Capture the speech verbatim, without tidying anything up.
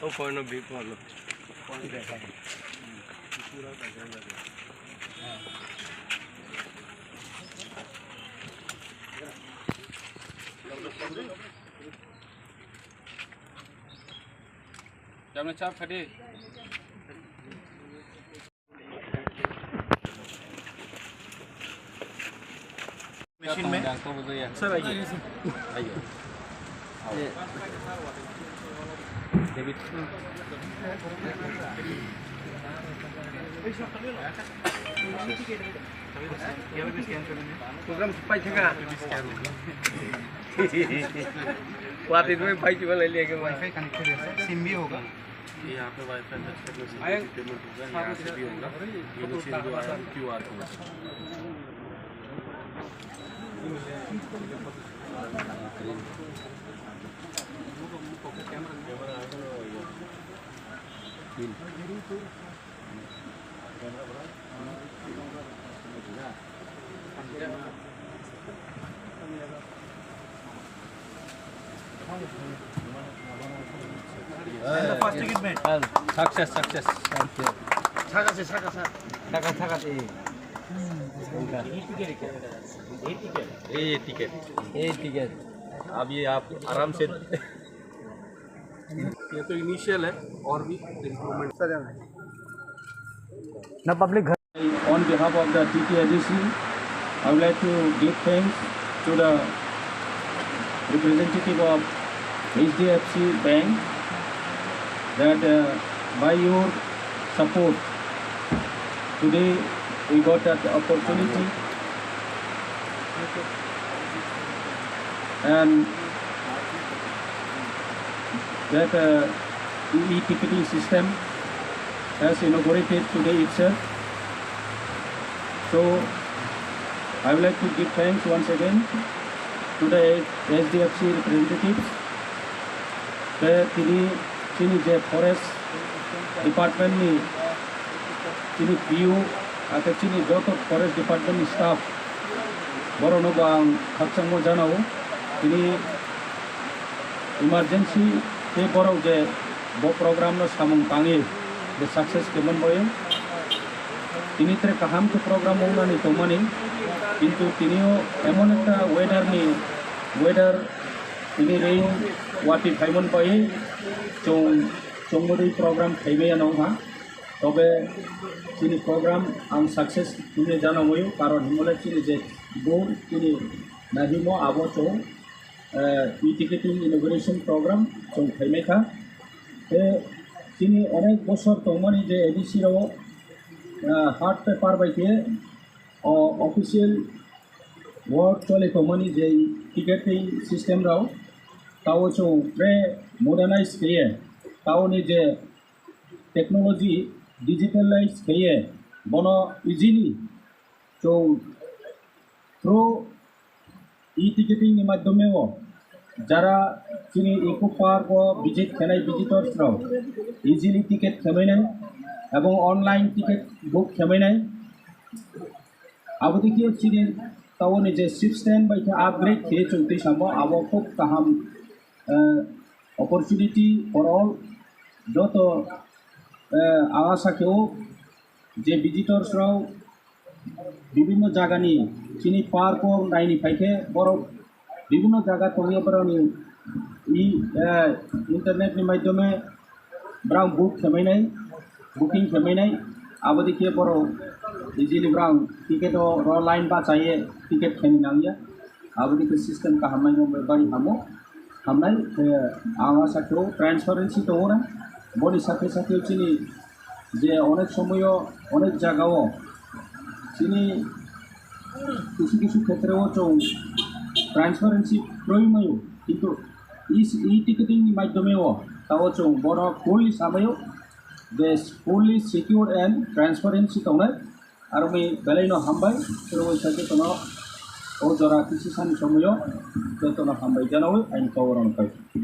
O kono big one. Jamne chap khadi. Machine में। सर, आइए। आइए। आओ। डेबिट। प्रोग्राम पाई थे का? वापस में भाई की वाला लेके वाईफाई कनेक्टेड है सर, सिम भी होगा। ये यहाँ पे वाईफाई कनेक्शन में सिक्योरिटी पेमेंट होगा, यहाँ से भी होगा। ये मशीन जो आया है, QR code. And the first ticket made. Success, success. Thank you. छाका से, छाका, छाका। छाका, छाका, ए। ए टिकट। ए टिकट। अब ये आप आराम से। ये तो इनिशियल है, और भी इम्प्रूवमेंट। ना पब्लिक घर। On behalf of the T T A D C, I would like to give thanks to the representative of H D F C Bank that, uh, by your support, today we got that opportunity. And that, uh, e-ticketing system has inaugurated today itself. So, I would like to give thanks once again to the H D F C representatives. Tei tini, tini je forest department ni chini P U, ake chini joto forest department ni staff, borokno bo ang khakchangma janao. Tini emergency tei borok je bo program no samung tangwi je success khe manbaio. Tini tre kaham khe program wngnani tongmani, kintu tinio emon ekta weather ni, weather tini rain watwi phaimani bai chwng chwngmudui program khaimaya nong ha. Tobe chini program ang success hwnwi janawi, karon himole chini je bo chini nahimo abo chwng, eh, e-ticketing inauguration program chwng khaimai kha. Tei chini onek bosor tongmani je A D C rao, eh, hard paper bai khe o official work choli tongmani je ticketing system rao, tao chwng tre modernize khe, tao ni je technology digitalize khe, bono easily chwng through e-ticketing ni madhyome o jara chini Eco Park o visit khenai visitors rao easily ticket khemainai ebong online ticket book khemainai. Abo dikhe chini tao ni je system bai khe upgrade khe chwng twi samo abo khub kaham, eh, opportunity for all. Joto, eh, ang asa khe o je visitors rao bibinno jagani chini park o naini phai khe borok bibinno jaga tongwi borokni i, eh, internet ni madhyome borok book khemainai, booking khemainai, abo dikhe borok easily borok ticket o ro line bachaye ticket kheni nangya, abo dikhe system kaham nai bari hamo, hamnai, eh, ang asa khe o transparency tongo na, boni sakhe sakhe chini je onek somoyo onek jagao chini kisu kisu khetreo chwng transparency kroi maio, kintu e-ticketing ni madhyome o tao chwng bono fully samaio je fully secure and transparency tongnai. Aroni belai no hambai, chwrwi sakhe tono o jora kisu sani somoyo jotono hambai janawi aini koborok pai.